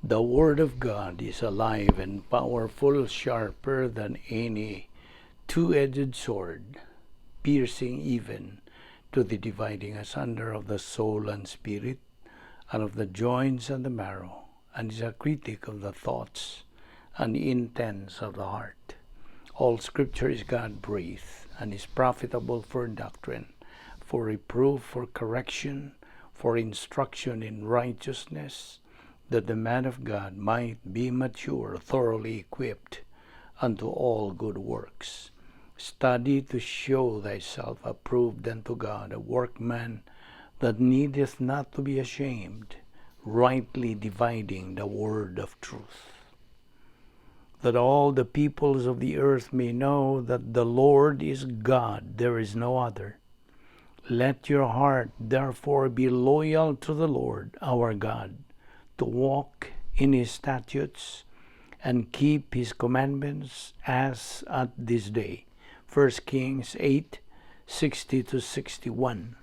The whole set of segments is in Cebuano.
The Word of God is alive and powerful, sharper than any two-edged sword, piercing even to the dividing asunder of the soul and spirit, and of the joints and the marrow, and is a critic of the thoughts and intents of the heart. All Scripture is God-breathed and is profitable for doctrine, for reproof, for correction, for instruction in righteousness, that the man of God might be mature, thoroughly equipped unto all good works. Study to show thyself approved unto God, a workman that needeth not to be ashamed, rightly dividing the word of truth. That all the peoples of the earth may know that the Lord is God, there is no other. Let your heart therefore be loyal to the Lord our God, to walk in his statutes and keep his commandments as at this day. 1 Kings 8:60 to 61.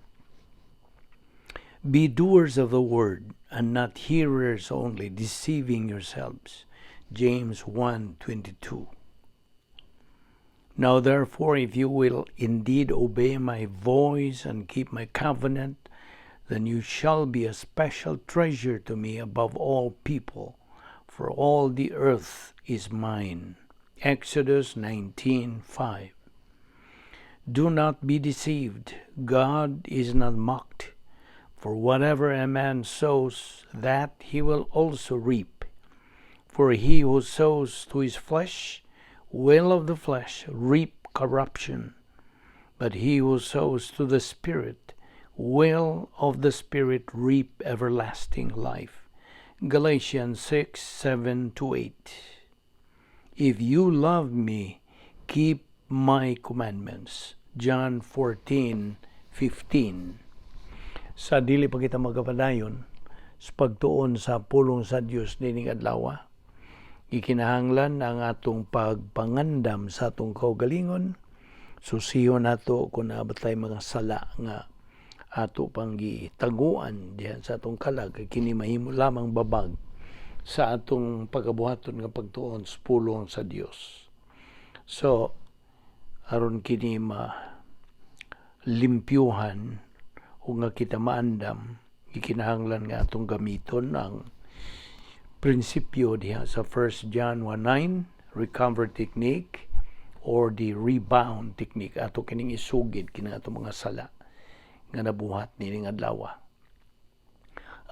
Be doers of the word and not hearers only, deceiving yourselves. James 1:22. Now therefore, if you will indeed obey my voice and keep my covenant, then you shall be a special treasure to me above all people, for all the earth is mine. Exodus 19:5. Do not be deceived. God is not mocked. For whatever a man sows, that he will also reap. For he who sows to his flesh will of the flesh reap corruption. But he who sows to the Spirit will of the Spirit reap everlasting life. Galatians 6:7 to 8. If you love me, keep my commandments. John 14:15. Sa dili pa kita magapadayon sa pagtuon sa pulong sa Dios nining adlaw, gikinahanglan ang atong pagpangandam sa atong kaugalingon. Susiho nato kung naa ba tay mga sala nga ato pang gitaguan diyan sa atong kalag, kay kini mahimo lamang babag sa atong pagabuhaton nga pagtuon sa pulong sa Dios. So aron kini ma limpyuhan o nga kita maandam, gikinahanglan nga atong gamiton ang prinsipyo diha sa 1 John 1:9 recover technique or the rebound technique. Ato kining isugid kini atong mga sala nga nabuhat nining adlaw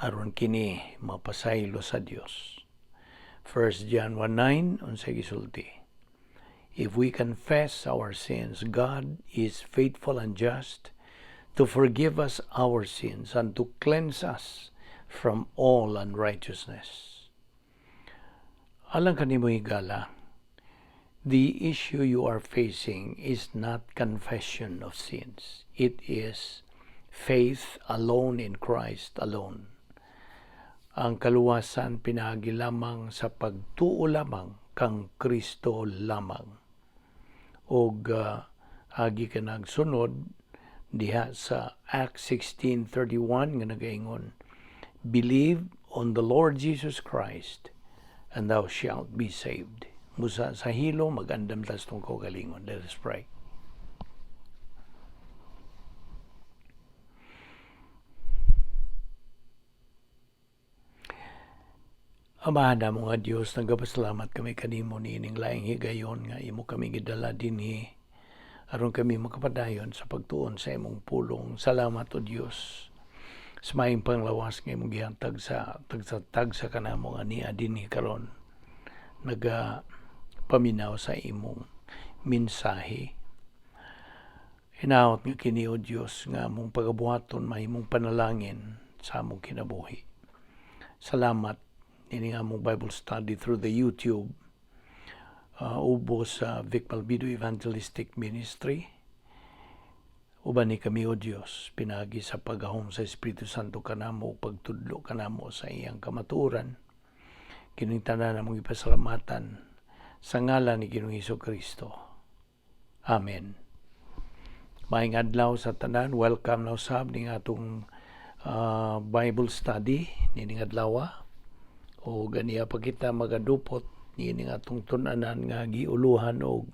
aron kini mapasaylo sa Dios. 1 John 1:9, unsay gisulti? If we confess our sins, God is faithful and just to forgive us our sins and to cleanse us from all unrighteousness. Alang kanimo, higala, the issue you are facing is not confession of sins. It is faith alone in Christ alone. Ang kaluwasan pinaagi lamang sa pagtuo lamang kang Kristo lamang. Og agi ka nagsunod diha sa Acts 16:31 nga nagaingon, "Believe on the Lord Jesus Christ and thou shalt be saved." Busa sa hilom, magandam ta sa atong kaugalingon. Let us pray. Amahan namo nga Dios, nagapasalamat kami kanimo niining laing higayon nga imo kami gidala dinhi aron kami makapadayon sa pagtuon sa imong pulong. Salamat, o Dios, sa maayong panglawas nga imong gihatag sa tagsa kanamo nga nia dinhi karon naga paminaw sa imong mensahe. Hinaot nga kini, o Dios, nga among pagabuhaton mahimong panalangin sa among kinabuhi. Salamat ini nga among Bible study through the YouTube ubos sa Vic Balbido Evangelistic Ministry. Uban ni kami, o Dios, pinaagi sa paghahom sa Espiritu Santo kanamo, pagtudlo kanamo sa iyang kamatuoran. Kining tanan among ipasalamatan sa ngalan ni Ginoong Hesus Kristo. Amen. Maayong adlaw sa tanan. Welcome na usab ning atong Bible study nining adlaw. O ganiya pa kita magadupot niini nga atong tun-anan nga giuluhan og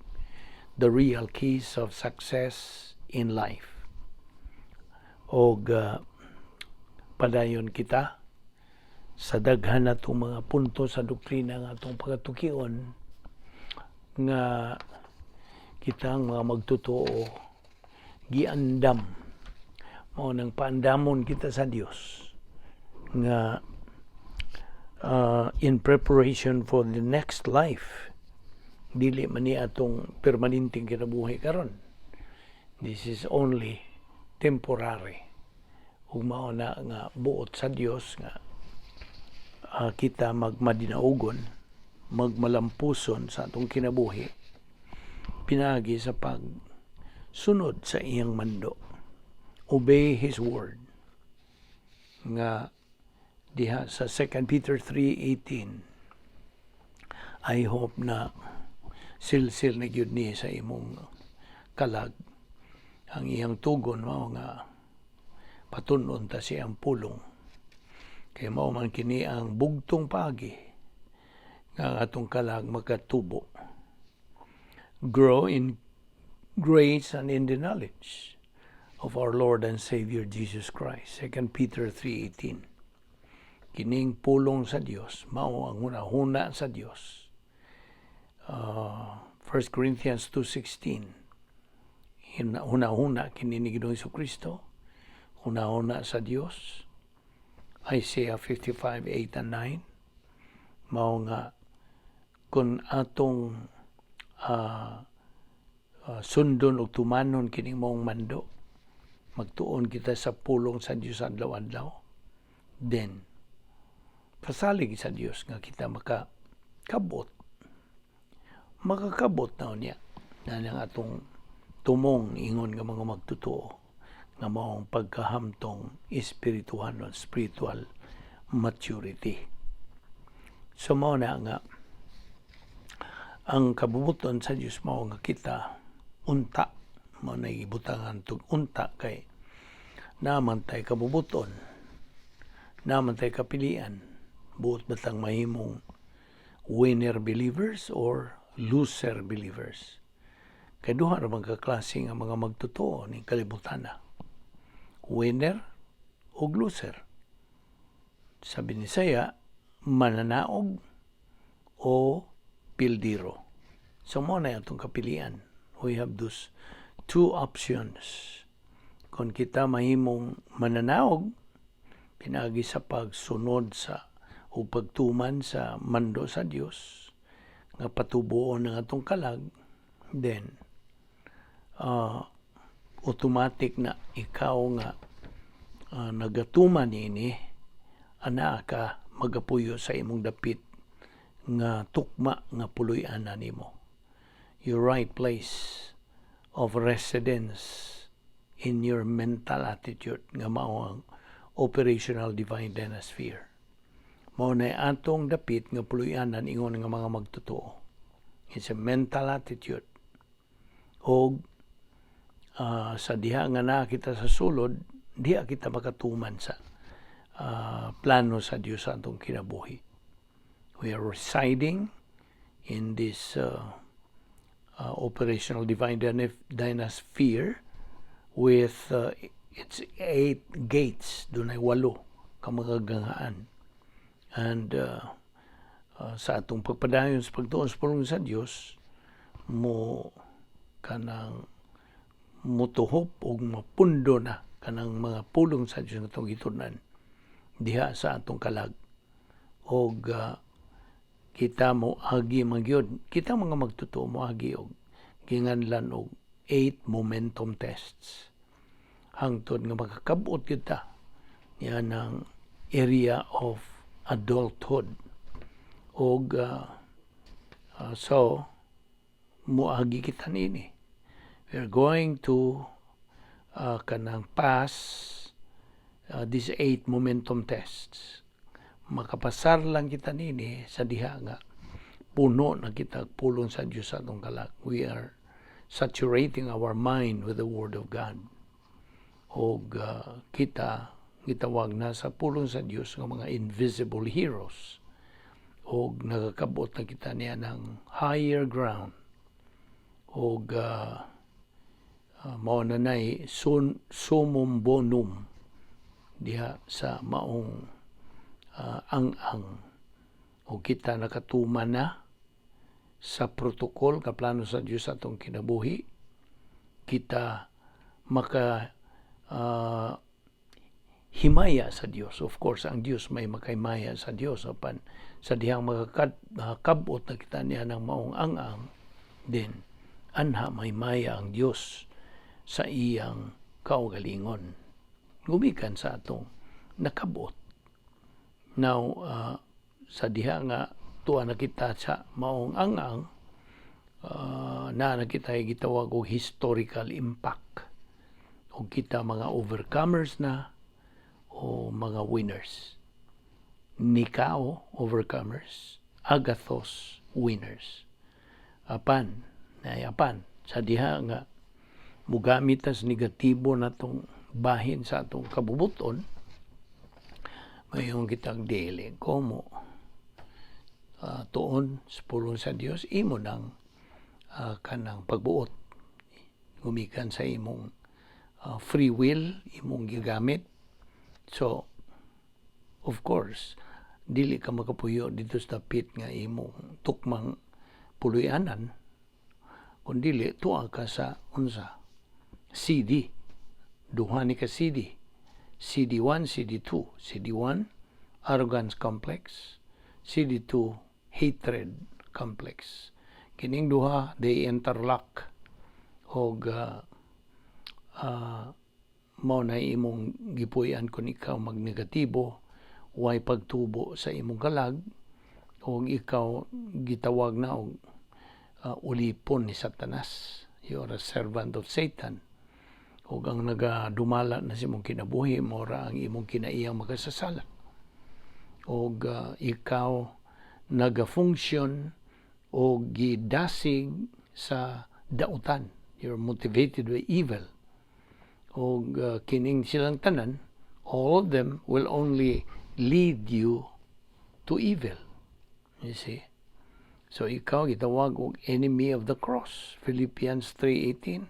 "The Real Keys of Success in Life". Og padayon kita sa daghan natong mga punto sa doktrina nga atong pagatukion nga kita ang mga magtotoo giandam mao nang paandamon kita sa Dios nga in preparation for the next life. Dili man ni atong permanenteng kinabuhi karon. This is only temporary ug mao na nga buot sa Dios nga kita magmadinaugon, magmalampuson sa atong kinabuhi pinaagi sa pagsunod sa iyang mando, obey His word nga diha sa 2 Peter 3:18. I hope na silsil na gyud ni sa imong kalag. Ang iyang tugon mao nga patun-on ta sa iyang pulong kay mao man kini ang bugtong paagi nga ang atong kalag makatubo, grow in grace and in the knowledge of our Lord and Savior Jesus Christ. 2 Peter 3:18. Kining pulong sa Dios mao ang hunahuna sa Dios. 1 Corinthians 2:16. Hunahuna kini ni Ginoong Kristo, hunahuna sa Dios. Isaiah 55:8 and 9. Mao nga kung atong sundon og tumanon kining maong mando, magtuon kita sa pulong sa Dios adlaw-adlaw, then pasalig sa Dios nga kita makakabot, makakabot na unya na ang atong tumong ingon nga mga magtotoo nga maong pagkahamtong espiritual o spiritual maturity. So mao na nga ang kabubuton sa Dios mao nga kita unta, mao na ibutangan tug unta kay naman tay kabubuton, naman tay kapilian, buot batang mahimong winner believers or loser believers, kay duha ra man ka klase nga mga magtotoo ning kalibutan na, winner o loser. Sa Binisaya, mananaog o pildiro. So mao na atong kapilian. We have those two options. Kung kita mahimong mananaog pinaagi sa pagsunod sa o pagtuman sa mando sa Dios nga patubuon ng atong kalag, then automatic na ikaw nga nagatuman ini anaa ka magapuyo sa imong dapit nga tukma nga puloy-anan nimo, your right place of residence in your mental attitude nga mao ang operational divine dynasphere. Mao na atong dapit nga puloy-anan ingon nga mga magtotoo. It's a mental attitude. Og sa diha nga naa kita sa sulod, diha kita makatuman sa plano sa Dios sa atong kinabuhi. We are residing in this operational divine dynasphere with its eight gates. Dunay walo ka mga ganghaan. And sa atong pagpadayon sa pagtuon sa pulong sa Dios, mo kanang mutuhop og mapundo na kanang mga pulong sa Dios nga atong gitun-an diha sa atong kalag og kita mo agi man gyud, kita mga magtotoo mo agi og ginganlan og eight momentum tests hangtod nga makakabot kita niya ang area of adulthood og so moagi kita niini. We are going to kanang pass these eight momentum tests. Makapasar lang kita nini sa diha nga puno na kita pulong sa Dios sa atong kalag. We are saturating our mind with the word of God og kita gitawag na sa pulong sa Dios nga mga invisible heroes. Og nakakabot na kita niya ng higher ground og mao na nay summum bonum diha sa maong ang-ang o kita nakatuman na sa protocol nga plano sa Dios sa atong kinabuhi. Kita maka himaya sa Dios. Of course, ang Dios may makahimaya sa Dios, apan sa dihang makakabot na kita niya ng maong ang-ang, then anha mahimaya ang Dios sa iyang kaugalingon gumikan sa atong nakabot. Now, sa diha nga tuwa na kita sa maong ang-ang, na kita gitawag og historical impact o kita mga overcomers na o mga winners. Nikao, overcomers. Agathos, winners. Apan nay apan, sa diha nga mugamit tas negatibo na tong bahin sa atong kabubuton, mayon kitang dili como tuon sa pulong sa Dios, imo nang kanang pagbuot gumikan sa imong free will imong gigamit. So of course dili ka makapuyo dito sa pit nga imong tukmang puloy-anan. Kung dili, tuwa ka sa unsa? CD. Duha ni ka CD. CD1, CD2. CD1, arrogance complex. CD2, hatred complex. Kining duha, they interlock og mao na imong gipuy-an kung ikaw magnegatibo, way pagtubo sa imong kalag og ikaw gitawag na og ulipon ni Satanas. You are a servant of Satan, ug ang nagadumala na sa imong kinabuhi mora ang imong kinaiyang makasasala og ikaw nagafunction o gidasig sa dautan. You're motivated by evil, og kining silang tanan, all of them will only lead you to evil, you see. So ikaw gitawag og enemy of the cross, Philippians 3:18,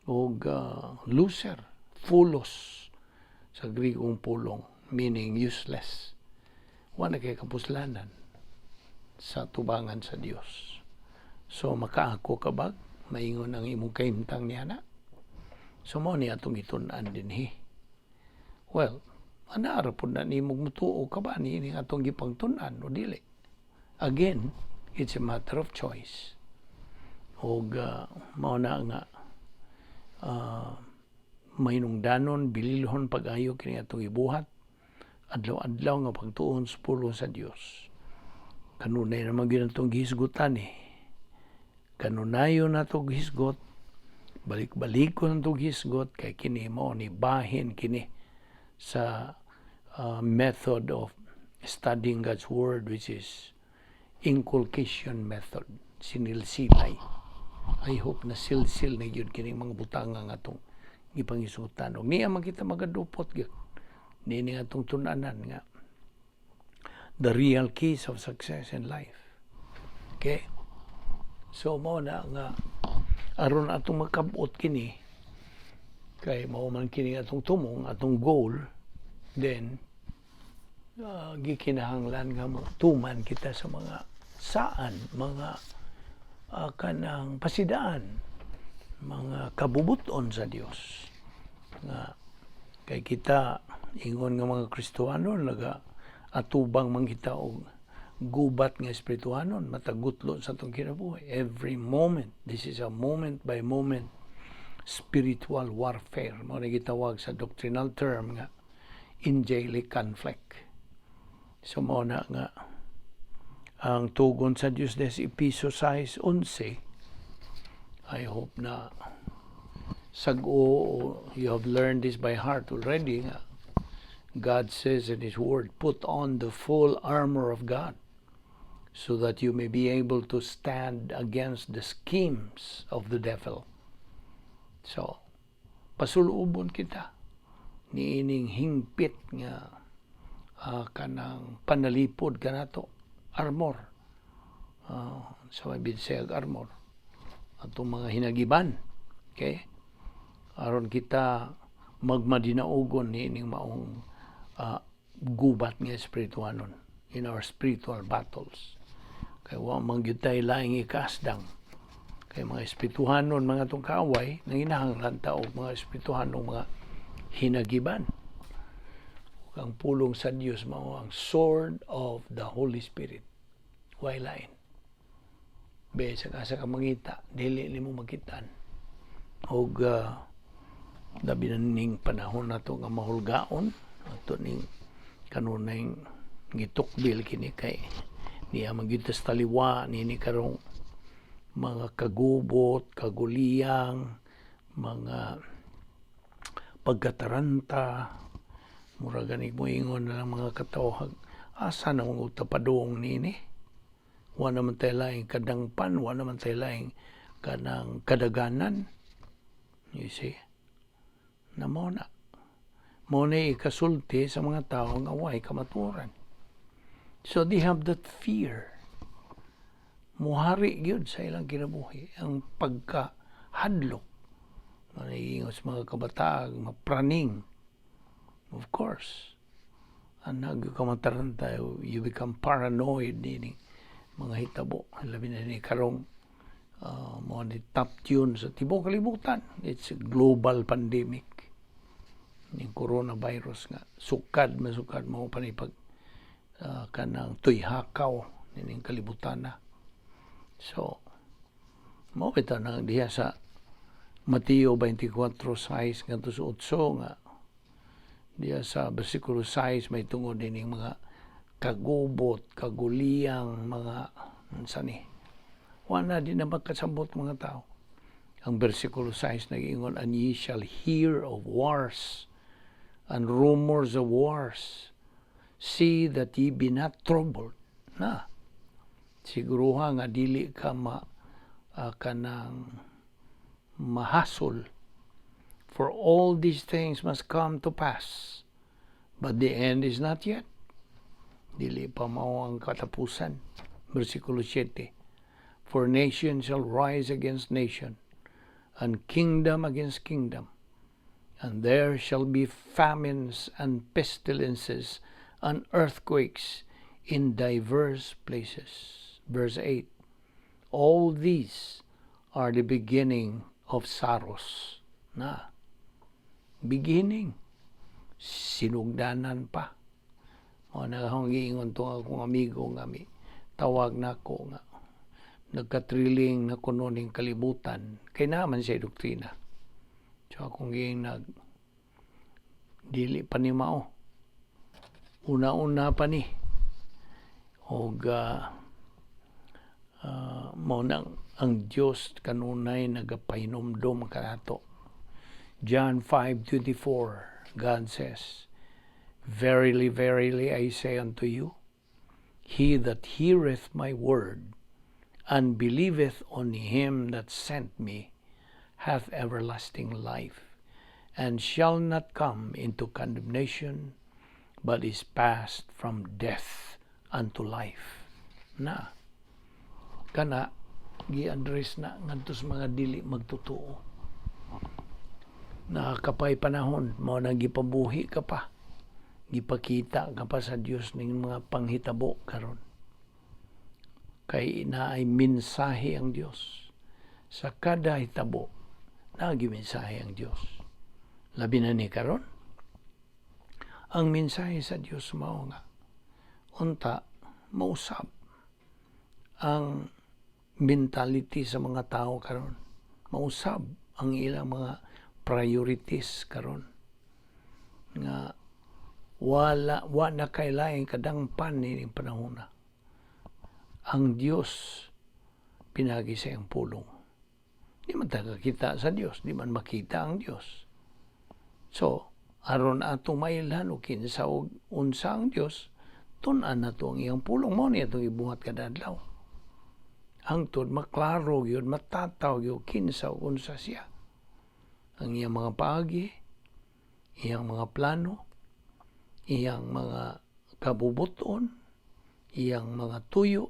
og loser, fulos sa Grigong pulong, meaning useless. Wala kay kapuslanan sa tubangan sa Dios. So makaako ka ba? Maingon ang imong kahimtang niya na. So mao ni atong gitun-an dinhi. Well, ana ra pud na nimo, mutuo ka ba ni atong gipangtun-an o dili? Again, it's a matter of choice. Og mao na nga mahinungdanon, bililhon pag-ayo kini atong ibuhat adlaw-adlaw nga pagtuon sa pulong sa Dios. Kanunay naman gyud atong gihisgutan eh. Kanunayon nato gihisgot, balik-balikon nato gihisgot kay kini mao ni bahin kini sa method of studying God's Word, which is inculcation method, sinilsilay. I hope na silsil na yun kining mga butanga nga atong gipangisutan. Og niya man kita magadupot gyud. Niini atong tun-anan nga the real keys of success in life. Okay? So mao na nga aron atong makabot kini, kay mao man kini atong tumong, atong goal, then gikinahanglan nga mo tuman kita sa mga saan, mga kanang pasidaan, mga kabubuton sa Dios. Nga kay kita ingon nga mga Kristohanon, naga atubang man kita og gubat nga espirituhanon matagutlo sa atong kinabuhi every moment. This is a moment by moment spiritual warfare. Mao na gitawag sa doctrinal term nga angelic conflict. So mao na nga ang tugon sa Dios des Epeso 6:11. I hope na sag-o you have learned this by heart already nga God says in His Word, "Put on the full armor of God so that you may be able to stand against the schemes of the devil." So, pasulubon kita niining hingpit nga kanang panalipod kanato. armor. Sa may Bisayag, armor. Atong mga hinagiban. Okay? Aron kita magmadinaugon niining maong gubat nga espirituanon in our spiritual battles. Kay wa man gyud tay laing ikasdang. Kay mga espirituhanon mga atong kaaway, nanginahanglan ta og mga espirituhanong mga hinagiban. Ug ang pulong sa Dios mao ang sword of the Holy Spirit. Way lain. Bisag asa ka mangita, dili nimo makitan. Og labi na ning panahon nato nga mahulgaon, ato ning kanunay gitukbil kini kay niya man gyud tas taliwa nini karong mga kagubot, kaguliyang, mga pagkataranta, mura gani moingon na lang mga katawhan, asa na mo tapadong nini? Wa naman tay laing kadangpan, wa naman tay laing kanang kadaganan. You see? Na mao na. Mao na ikasulti sa mga tao nga way kamatuoran. So they have that fear. Muhari gyud sa ilang kinabuhi ang pagkahadlok. Manigingos mga kabataan, mapraning. Of course. Anag ka mataranta, you become paranoid nining mga hitabo. Labi na ni karong mao ni top tune sa tibuok kalibutan. It's a global pandemic. Ning coronavirus nga sukad masukad mao pa ni pag kanang tuyhakaw nining kalibutan na. So, mao bitaw nang diha sa Mateo 24:6 ngadto sa 8 nga diha sa bersikulo 6 may tungod dining mga kagubot, kaguliyang, mga unsa ni. Wala di na magkasabot mga tao. Ang bersikulo 6 nag-ingon, "And ye shall hear of wars and rumors of wars. See that ye be not troubled." Na. Siguruha nga dili ka ma kanang mahasol. "For all these things must come to pass, but the end is not yet." Dili pa mao ang katapusan. Versikulo 7. "For nation shall rise against nation, and kingdom against kingdom. And there shall be famines and pestilences and earthquakes in diverse places." Verse 8. "All these are the beginning of sorrows." Na. Beginning. Sinugdanan pa. Mao na akong giingon to akong amigo nga mi tawag nako nga nagkatriling na kuno ning kalibutan kay naman siya doktrina. So akong giing nag dili pa ni mao. Una-una pa ni. Og mao nang ang Dios kanunay nagapahinomdom kanato. John 5:24, God says, "Verily, verily, I say unto you, he that heareth my word and believeth on him that sent me hath everlasting life, and shall not come into condemnation, but is passed from death unto life." Na, kana, gi-address na ngadto sa mga dili magtotoo. Nakakapay panahon, mao na gipabuhi ka pa. Gipakita ka pa sa Dios ning mga panghitabo karon. Kay naay mensahe ang Dios. Sa kada hitabo, naay mensahe ang Dios. Labi na ni karon. Ang mensahe sa Dios mao nga unta mausab ang mentality sa mga tao karon. Mausab ang ilang mga priorities karon nga wala wa na kay laing kadangpan nining panahona. Ang Dios pinagi sa iyang pulong. Di man ta kita sa Dios, di man makita ang Dios. So, aron atong mailhan og kinsa og unsa ang Dios, tun-an nato ang iyang pulong. Mao ni atong ibuhat kada adlaw. Hangtod maklaro gyud, matataw gyud kinsa ug unsa siya. Ang iyang mga paagi, iyang mga plano, iyang mga kabubuton, Iyang mga tuyo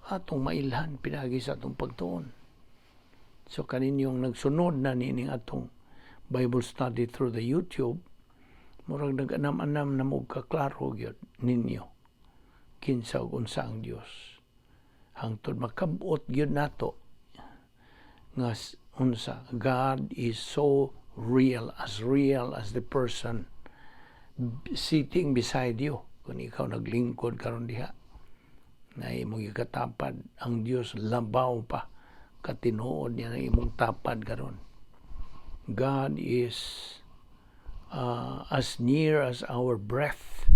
atong mailhan pinagi sa atong pagtuon. So kaninyong nagsunod na niining atong Bible study through the YouTube, murag nag-anam-anam na mo kaklaro gyud ninyo kinsa ug unsa ang Dios. Hangtod makabot gyud nato nga unsa, God is so real as the person sitting beside you. Kung ikaw naglingkod karon diha na imong gikatapad ang Dios, labaw pa katinuod niya na imong tapad karon. God is as near as our breath.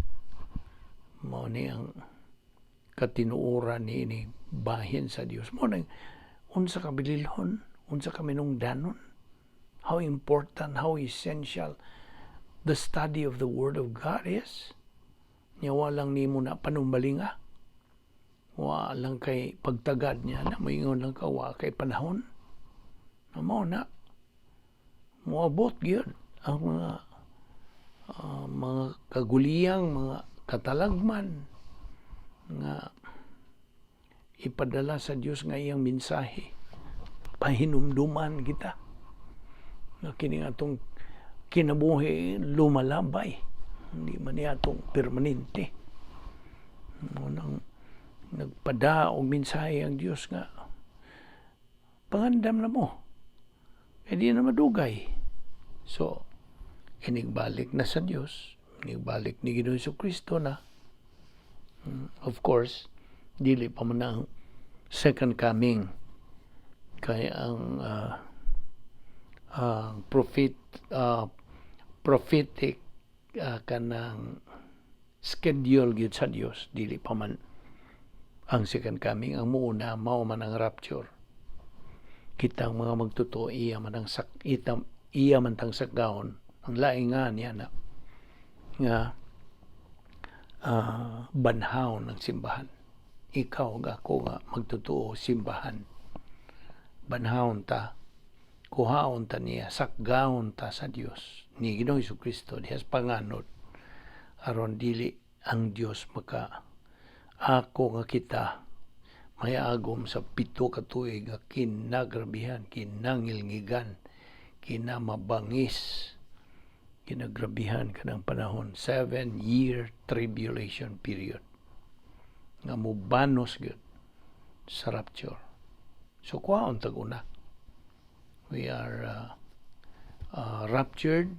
Mao ni ang katinuoran niini bahin sa Dios. Mao nang unsa ka bililhon, unsa ka minungdanon, how important, how essential the study of the Word of God is. Nya walang nimo na panumbalinga. Wa lang kay pagtagad niya na moingon lang ka wa kay panahon. Na mao na moabot gyud ang mga kaguliyang, mga katalagman nga ipadala sa Dios nga iyang mensahe. Pahinumduman kita nga kini atong kinabuhi lumalabay, hindi man niya atong permanente. Mao nang nagpada og mensahe ang Dios nga pangandam na mo kay di na madugay. So inigbalik na sa Dios, inigbalik ni Ginoong Kristo na. Of course, dili pa man ang second coming kay ang prophetic kanang schedule gyud sa Dios, dili pa man ang second coming ang muuna. Mao man ang rapture. Kitang mga magtotoo, iya man ang sak itam, iya man tang sakgaon. Ang laing nga niya na nga banhaw ng simbahan, ikaw ug ako nga magtotoo, simbahan, banhawon ta, kuhaon ta niya, sakgaon ta sa Dios ni Ginoong Kristo diha sa panganod aron dili ang Dios maka ako nga kita may agom sa 7 ka tuig nga kinagrabihan, kinangilngigan, kinamabangis, kinagrabihan kanang panahon, 7-year tribulation period nga mubanos gyud sa rapture. So kuhaon tag una. We are raptured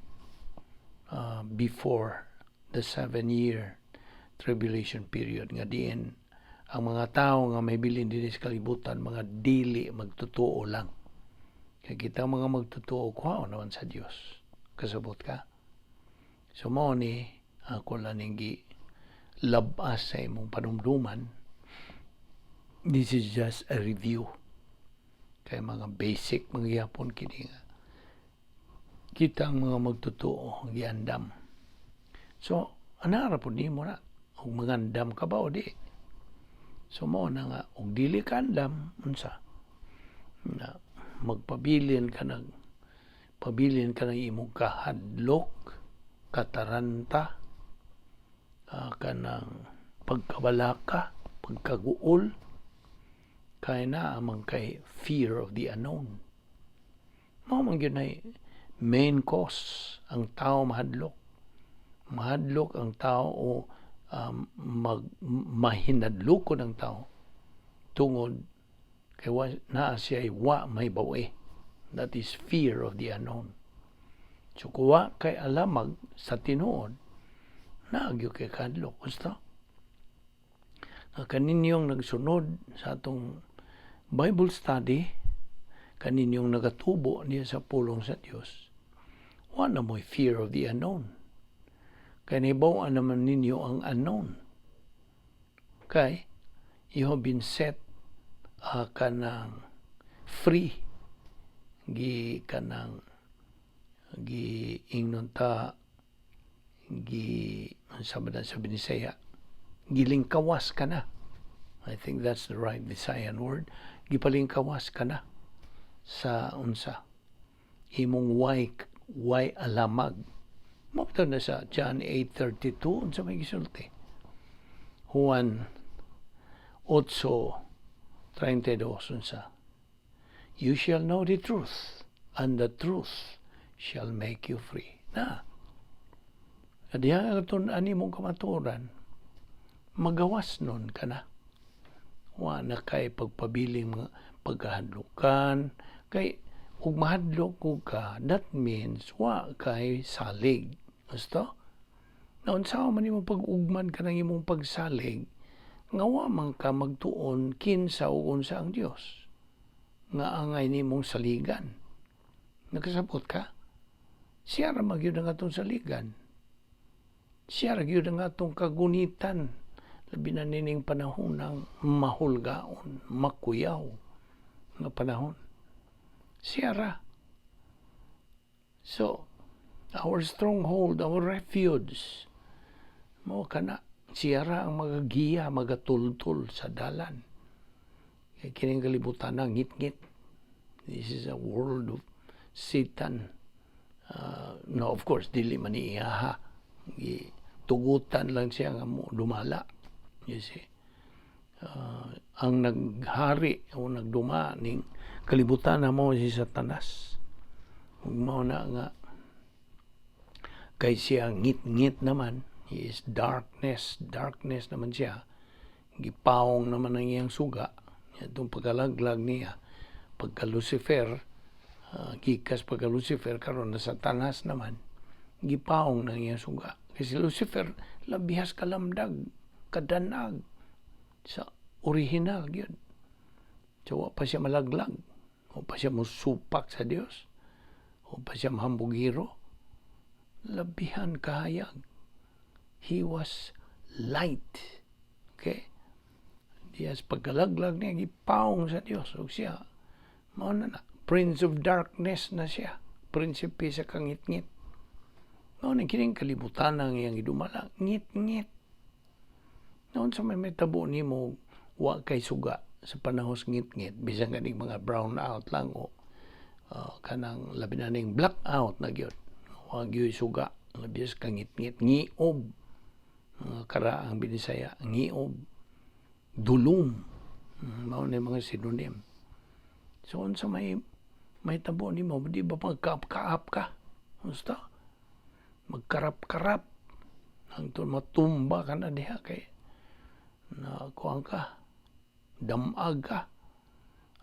before the 7-year tribulation period nga diin ang mga tao nga may bilin dinhi sa kalibutan mga dili magtotoo lang. Kay kita mga magtotoo, kuhaon naman sa Dios. Kasabot ka? So mao ni ako lang ning labas sa imong panumduman. This is just a review. Kay mga basic mga gyapon kini nga kita ang mga magtotoo giandam. So, anara po nimo na ug mangandam ka ba o di. So mao na nga og dili ka andam, unsa na magpabilin ka ng imong kahadlok, kataranta, kanang pagkabalaka, pagkaguol, kay naa man kay fear of the unknown. Mao man gyud nay main cause ang tao mahadlok. Mahadlok ang tao o mag mahinadlokon ang tao tungod kay wa, naa siya wa may bawi. That is fear of the unknown. So kuwa kay alamag sa tinuod, naa gyud kay kahadlok. Gusto? Nga kaninyong nagsunod sa atong Bible study, kaninyong nagatubo niya sa pulong sa Dios, wa na mo'y fear of the unknown. Kay nahibaw-an naman ninyo ang unknown. Kay you have been set kanang free, gi kanang gi ingnon ta, gi unsa ba na sa Binisaya, gilingkawas ka na. I think that's the right Visayan word. Gipalingkawas ka na sa unsa, imong way alamag. Mao na sa John 8:32, unsa may gisulti? Juan 8:32, unsa? "You shall know the truth, and the truth shall make you free." Na. Diha nga ani mong kamatuoran, magawas nun ka na. Wa na kay pagpabiling mga pagkahadlukan. Kay ug mahadlok ko ka, that means wa kay salig. Gusto? Na unsa man imong pag-ugman ka ng imong pagsalig, nga wa man ka magtuon kinsa o unsa ang Dios nga angay nimong saligan. Nakasabot ka? Siya ra magyud ang atong saligan. Siya ra gyud ang atong kagunitan. Labi na nining panahon ng mahulgaon, makuyaw nga panahon. Siya ra. So, our stronghold, our refuge, mao kana, siya ra ang magagiya, magatultol sa dalan. Kay kining kalibutan na ngit-ngit. This is a world of Satan. No, of course, dili man iyaha. Tugutan lang siya nga mo dumala. You see? Ang naghari o nagduma ning kalibutan na mo si Satanas. Ug mao na nga kay siya ngit-ngit naman. He is darkness, darkness naman siya. Gipaong naman ang iyang suga. Itong pagkalaglag niya, pagka Lucifer, gikas pagka Lucifer, karon na Satanas naman, gipaong ng iyang suga. Kasi Lucifer, labihas kalamdag, kadanag, sa original yun. So, wa pa siya malaglag. Wa pa siya musupak sa Dios. Wa pa siya mahambugiro. Labihan kahayag. He was light. Okay? Diyas pagkalaglag niya, gipaong sa Dios. Ug siya, mao na na, Prince of Darkness na siya. Prinsipe sa kangitngit. Mao na kining kalibutan ang iyang gidumala. Ngit-ngit. Noon sa may tabo nimo, wa kay suga sa panahon sa ngit-ngit, bisan ganing mga brown out lang o kanang labi na ning black out na gyud. Wa gyud suga, labi sa kangit-ngit, ngiob. Mga karaang Binisaya, ngiob, dulum. Mao na yung mga synonym. So unsa may tabo nimo, di ba magkaap-kaap ka? Basta magkarap-karap hangtod matumba ka na diha kay na kuan ka, damag ka.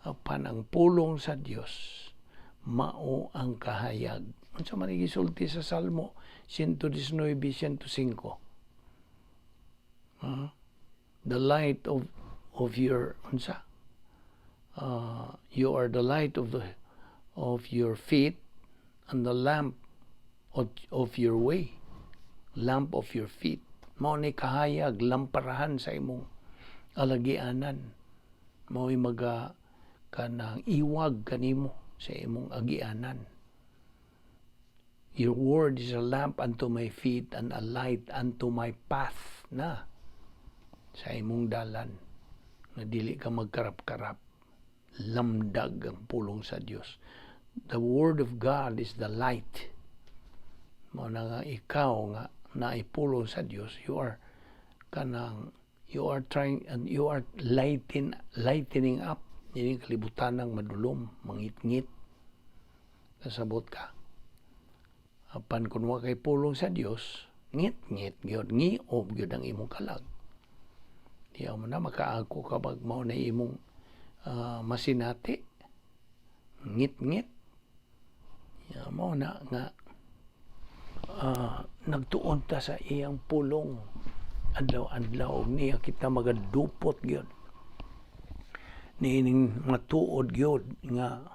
Apan ang pulong sa Dios mao ang kahayag. Unsa man gisulti sa Salmo 119:105? The light of your, unsa, you are the light of your feet and the lamp of your way. Lamp of your feet, mao ni kahayag, lamparahan sa imong alagianan. Mao'y maga kanang iwag kanimo sa imong agianan. Your word is a lamp unto my feet and a light unto my path, na sa imong dalan nga dili ka magkarap-karap. Lamdag ang pulong sa Dios. The word of God is the light. Mao na nga ikaw nga naipulong sa Dios, you are kanang you are trying and you are lightening up ini kalibutan ng madulom, mangitngit. Kasabot ka? Apan kung wa kay pulong sa Dios, ngit-ngit gyud, ngiob gyud ang imong kalag. Di mo na makaako ka pag mao na imong masinati. Ngit-ngit. Ya, mao na nga nagtuon ta sa iyang pulong adlaw-adlaw, niya kita magadupot gyud niining matuod gyud nga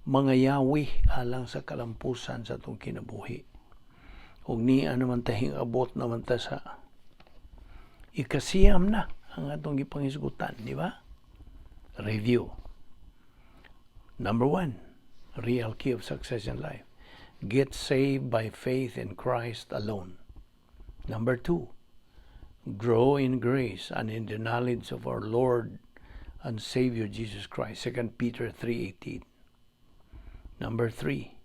mga yawi alang sa kalampusan sa atong kinabuhi. Ug niya naman ta abot naman ta sa ikasiyam na ang atong gipangisgutan, di ba? Review. Number one, real key of success in life. Get saved by faith in Christ alone. Number two, grow in grace and in the knowledge of our Lord and Savior Jesus Christ. 2 Peter 3:18. Number three,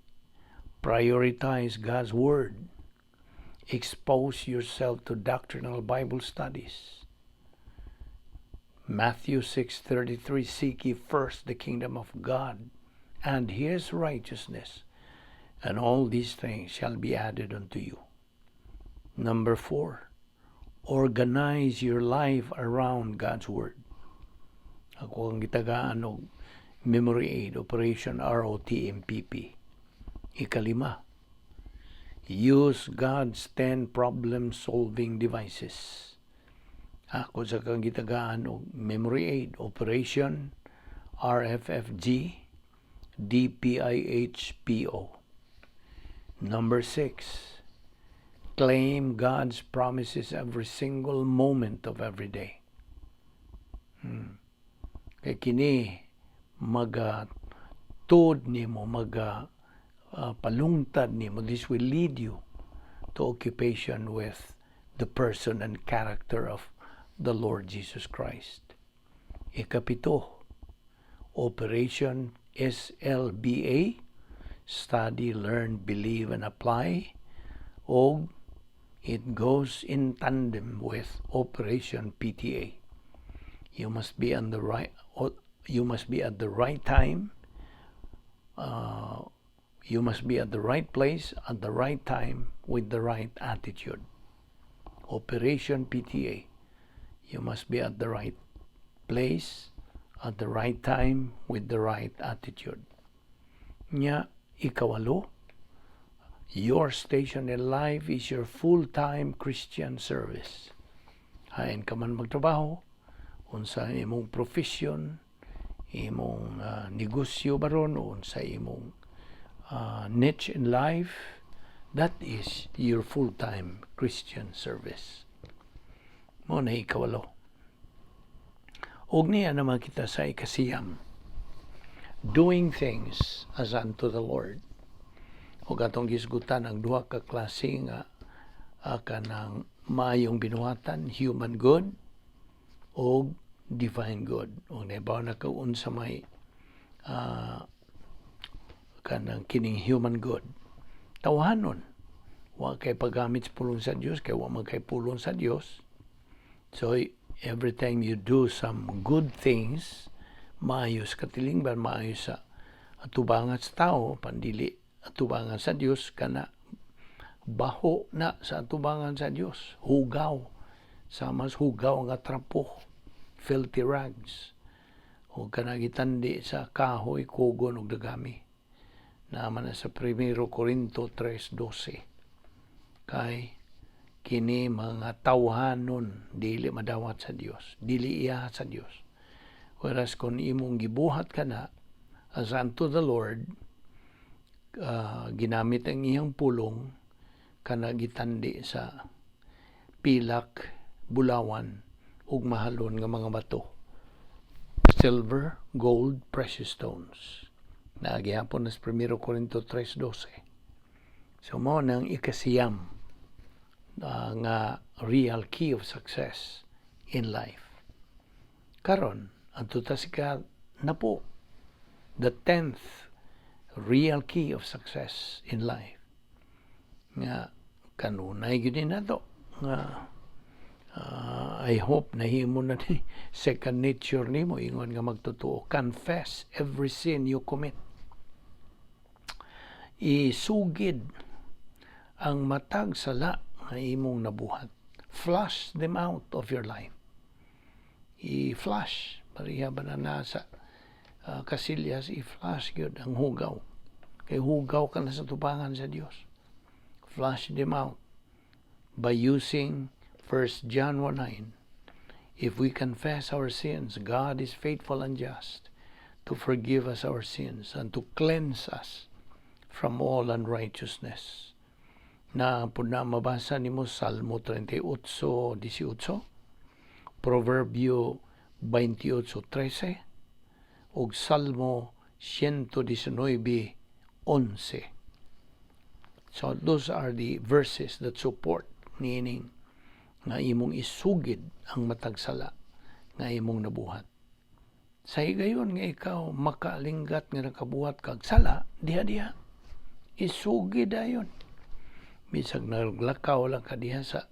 prioritize God's Word. Expose yourself to doctrinal Bible studies. Matthew 6:33, "Seek ye first the kingdom of God and his righteousness, and all these things shall be added unto you." Number 4, organize your life around God's Word. Ako ang gitagaan og memory aid, Operation ROTMPP. Ikalima, use God's 10 problem-solving devices. Ako sa kang gitagaan og memory aid, Operation RFFG DPIHPO. Number 6, claim God's promises every single moment of every day. Kay kini maga tuod nimo, maga palungtad nimo. This will lead you to occupation with the person and character of the Lord Jesus Christ. Ikapito, Operation SLBA, study, learn, believe, and apply, o it goes in tandem with Operation PTA. You must be at the right time. You must be at the right place at the right time with the right attitude. Operation PTA. You must be at the right place at the right time with the right attitude. Nya, ikawalo, your station in life is your full-time Christian service. Hain ka man magtrabaho, unsa imong profession, imong negosyo baron, unsa imong niche in life, that is your full-time Christian service. Mao na ikawalo. Og niya naman kita sa ikasiyam. Doing things as unto the Lord. O atong gisgutan ang duha ka klase nga kanang maayong binuhatan, human good o divine good. O nahibaw na ka unsa may kanang kining human good. Tawhanon. Wa kay paggamit sa pulong sa Dios kay wa man kay pulong sa Dios. So every time you do some good things, maayo sa katilingban, maayo sa atubangan sa tao, pandili atubangan sa Dios, kana baho na sa atubangan sa Dios, hugaw, sama sa hugaw nga trapo, filthy rags. O kana gitandi sa kahoy, kugon ug dagami. Naman na sa 1 Corinto 3:12. Kay kini mga tawhanon dili madawat sa Dios, dili iya sa Dios. Whereas kung imong gibuhat kana as unto the Lord, ginamit ang iyang pulong, kana gitandi sa pilak, bulawan ug mahalon nga mga bato. Silver, gold, precious stones. Naa gihapon na sa 1 Corinto 3:12. So mao nang ikasiyam nga real key of success in life. Karon, adto ta sa ikanapo, the 10th real key of success in life. Nga kanunay gyud ni nato nga I hope nahimo na ni second nature nimo ingon nga magtotoo. Confess every sin you commit. Isugid ang matag sala nga imong nabuhat. Flush them out of your life. I-flush pareha ba na nasa kasilyas, i-flush gyud ang hugaw kay hugaw ka na sa tubangan sa Dios. Flush them out by using 1 John 1:9. "If we confess our sins, God is faithful and just to forgive us our sins and to cleanse us from all unrighteousness." Na pud na mabasa nimo Salmo 38:18, Proverbio 28:13, ug Salmo 119:11. So those are the verses that support niining nga imong isugid ang matag sala nga imong nabuhat. Sa higayon nga ikaw makaalinggat nga nakabuhat kag sala, diha-diha isugid dayon. Bisag naglakaw lang ka diha sa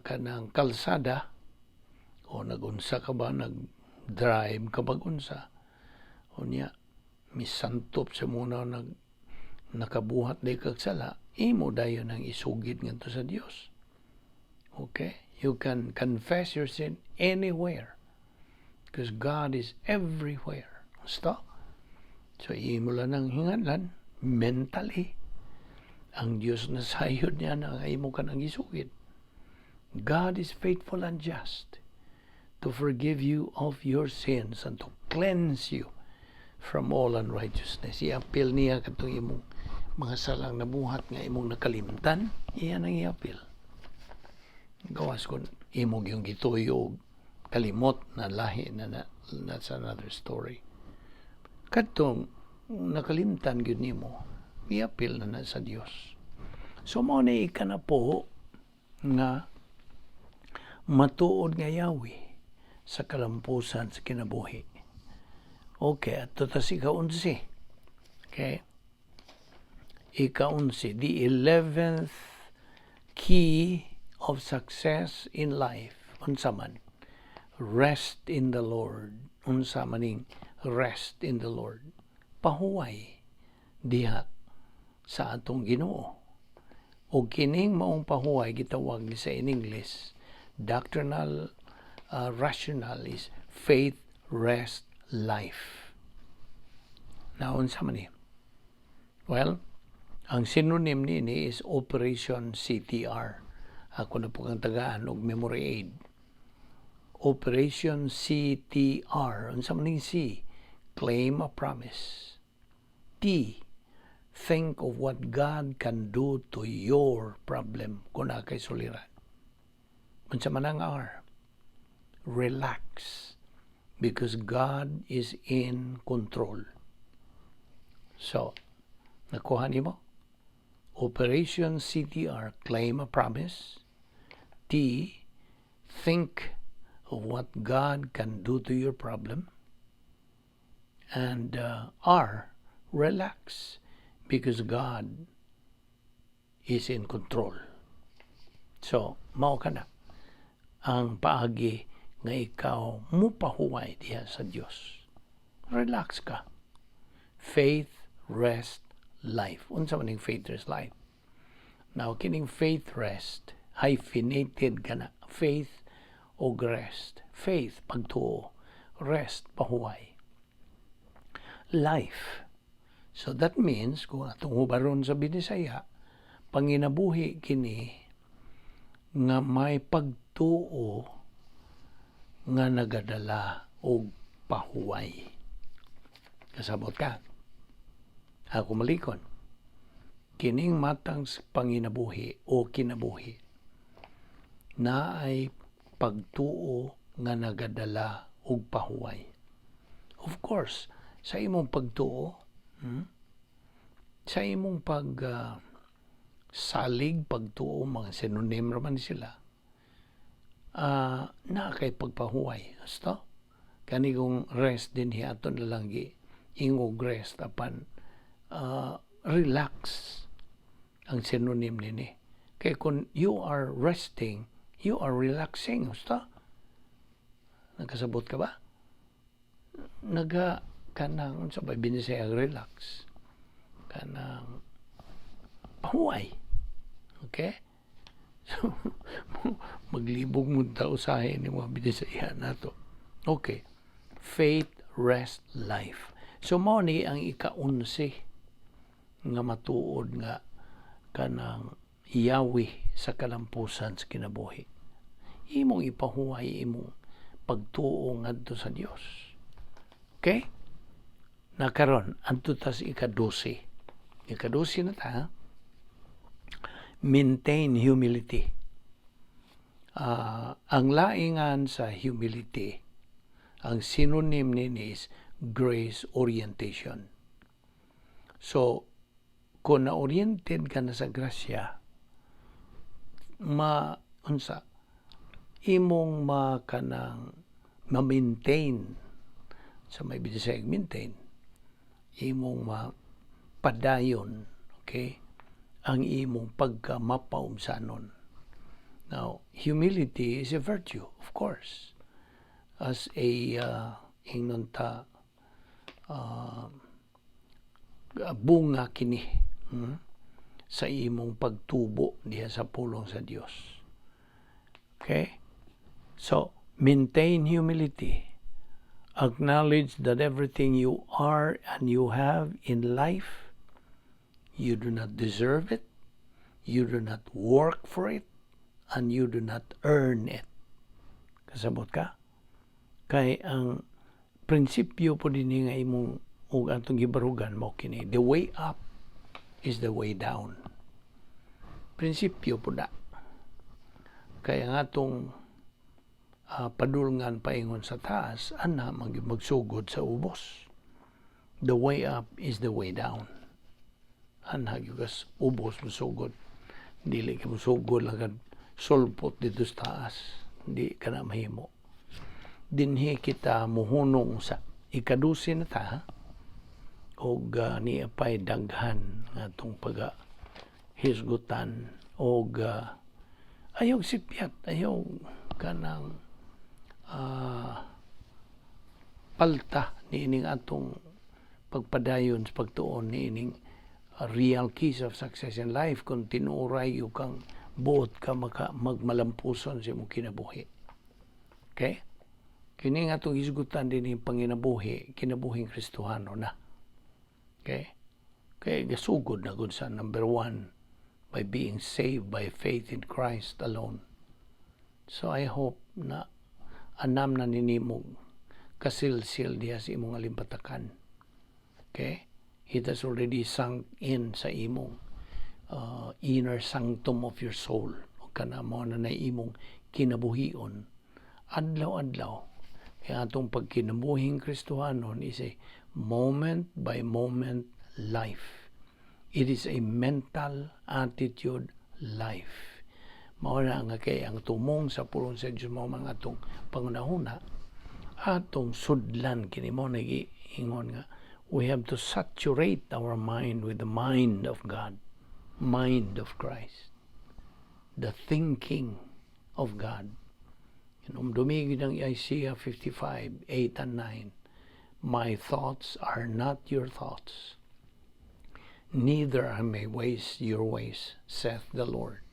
kanang kalsada, O nagunsa ka ba, nag-drive ka ba unsa. Unya, misantop sa muna nag nakabuhat di kag sala, imo dayon ang isugid ngadto sa Dios. Okay? You can confess your sin anywhere. Because God is everywhere. Basta. So, imo lang ang hinganlan, mentally. Ang Dios na sayod niya na imo ka nang isugid. God is faithful and just to forgive you of your sins and to cleanse you from all unrighteousness. I-apil niya katong imong mga salang nabuhat nga imong nakalimtan, iyan ang i-apil. Gawas kung imong yung gituyo kalimot na lahi na, na that's another story. Katong nakalimtan gyud nimo, i-apil na na sa Dios. So mao ni ikanapuho nga matuod nga yawi sa kalampusan sa kinabuhi. Okay, adto ta sa ikaunsi. Okay. Ikaunsi, the 11th key of success in life. Unsa man? Rest in the Lord. Unsa maning rest in the Lord? Pahuway diha sa atong Ginoo. O kining maong pahuway, gitawag ni sa in English doctrinal rationale is faith, rest, life. Now, unsa man ni? Well, ang synonym nini is Operation CTR. Ako na po kang tagaan og memory aid. Operation CTR. Unsa man ning C? Claim a promise. T. Think of what God can do to your problem kung naa kay suliran. Unsa man ang R? Relax because God is in control. So, nakuha nimo? Operation CTR, claim a promise. T, think of what God can do to your problem. And R, relax because God is in control. So, mao ka na ang paagi nga ikaw mupahuway diha sa Dios. Relax ka. Faith, rest, life. Unsa man ning faith, rest, life? Now, kining faith, rest, hyphenated ka na. Faith o rest. Faith, pagtuo. Rest, pahuway. Life. So that means, kung atong hubaron sa Binisaya, panginabuhi kini nga may pagtuo nga nagadala og pahuway. Kasabot ka? Ako malikon. Kining matang sa panginabuhi o kinabuhi na ay pagtuo nga nagadala og pahuway. Of course, sa imong pagtuo, sa imong pag salig, pagtuo, mga synonym raman sila, naa kay pagpahuway. Basta, kani kung rest din hiaton na lang gi ingog rest apan relax ang synonym nini. Kay kung you are resting, you are relaxing. Basta, nagkasabot ka ba? Naga kanang unsa ba Binisaya relax? Kanang pahuway. Okay? So, maglibog mo ta usahay ni mga Binisaya nato. Okay. Faith, rest, life. So mao ni ang ikaunsi nga matuod nga kanang yawi sa kalampusan sa kinabuhi. Imong ipahuway imong pagtuo ngadto sa Dios. Okay? Nakaron, adto ta sa ika-12. Ika-12 na ta, ha? Maintain humility. Ang laingan sa humility, ang synonym nini is grace orientation. So, kung na-oriented ka na sa grasya, ma unsa imong ma kanang ma-maintain sa may Bisaya maintain, imong mapadayon, okay, ang imong pagka mapaumsanon. Now, humility is a virtue, of course. as a ingnon ta bunga kini sa imong pagtubo diha sa pulong sa Dios. Okay? So, maintain humility. Acknowledge that everything you are and you have in life, you do not deserve it, you do not work for it, and you do not earn it. Kasabot ka? Kay ang prinsipyo pod dinhi nga imong ug atong gibarugan mao kini: the way up is the way down. Prinsipyo pod na. Kaya ang atong padulngan paingon sa taas, ana magsugod sa ubos. The way up is the way down. Ana gyud kas ubos mosugod. Dili ka mosugod lang kad sulpot didto sa taas. Di ka na mahimo. Dinhi kita muhunong sa ika-12 na ta, ha? Og niya pa'y daghan nga atong paga hisgutan og ayaw sipyat, ayaw kanang palta niining atong pagpadayon sa pagtuon niining real keys of success in life kung tinuoray gyud kang buot ka maka magmalampuson sa imong kinabuhi. Okay? Kini nga atong hisgutan dinhi panginabuhi, kinabuhing Kristohano na. Okay? Kay gasugod na gud sa number one by being saved by faith in Christ alone. So I hope na anam na ninimog kasilsil diha sa imong alimpatakan. Okay? It has already sunk in sa imong inner sanctum of your soul. O kana mao na na imong kinabuhion adlaw-adlaw. Kaya atong pagkinabuhing Kristohanon is a moment by moment life. It is a mental attitude life. Mao na nga kay ang tumong sa pulong sa Dios mao mga atong pangunahuna, atong sudlan kini. Mao na ingon nga we have to saturate our mind with the mind of God, mind of Christ, the thinking of God. Hinumdumi gyud ang Isaiah 55, 8 and 9. "My thoughts are not your thoughts, neither are my ways your ways, saith the Lord.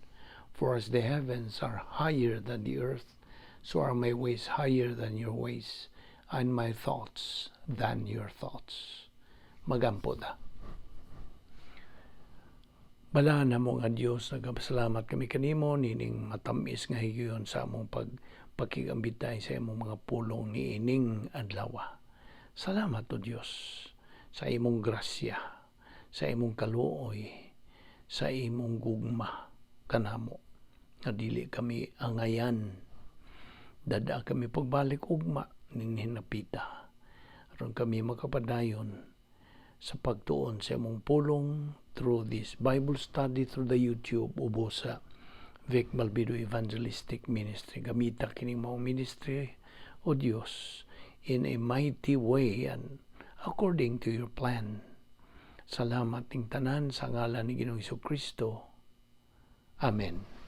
For as the heavens are higher than the earth, so are my ways higher than your ways, and my thoughts than your thoughts." Magampo ta. Balaan namo nga Dios, nagapasalamat kami kanimo nining matamis nga higayon sa among pagpakigambitay sa imong mga pulong niining adlaw. Salamat, O Dios, sa imong grasya, sa imong kaluoy, sa imong gugma kanamo nga dili kami angayan. Dad-a kami pagbalik ugma ning hinapita aron kami makapadayon sa pagtuon sa imong pulong through this Bible study through the YouTube ubos sa Vic Malbido Evangelistic Ministry. Gamita kining maong ministry, O Dios, in a mighty way and according to your plan. Salamat ting tanan sa ngalan ni Ginoong Kristo. Amen.